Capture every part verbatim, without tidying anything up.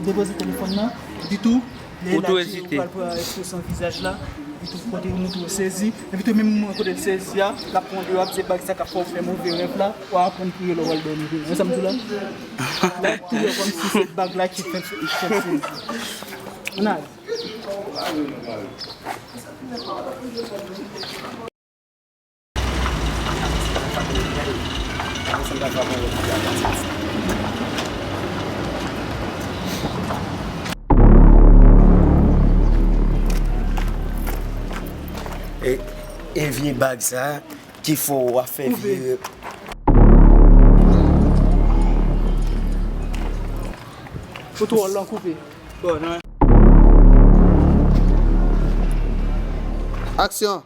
Depoze telefòn nan, epi tou, lè l ap di ou pral pran ekspresyon vizaj la, epi tou kote ou montre ou sezi, epi tou menm moman kote l sezi a, l ap pran de w ap di se bag sa k ap fè w fè move rèv la, w a aprann priye lè w al dòmi. Ou konprann sa m di w la? L ap touye w kòmsi se bag la ki fè, ki fè l sezi. Ann ale. E, e vye bag sa ki fè w ap fè vye. Ou twò lon koupe. Bon, non. Aksyon.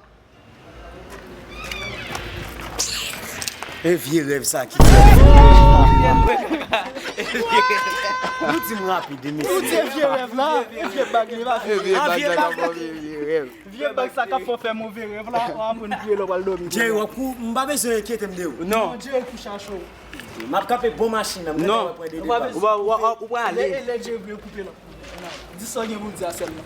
E vye rèv sa ki fè. Nou di m rapid, mesye. Ou di e vye rèv la, e vye bag li pa vye. E vye bag sa k ap fè w fè move rèv la, w ap aprann priye lè w pral dòmi. Jerry, w ap kou, m pa bezwen enkyete m de ou. Non, Jerry kouche a cho. M ap kanpe bò machin nan, m gentan pran de depa. Ou pa, ou pa, ou pa, ou pa ale. Lè, lè Jerry vle koupe la. Di sa w gen pou w di a sèlman.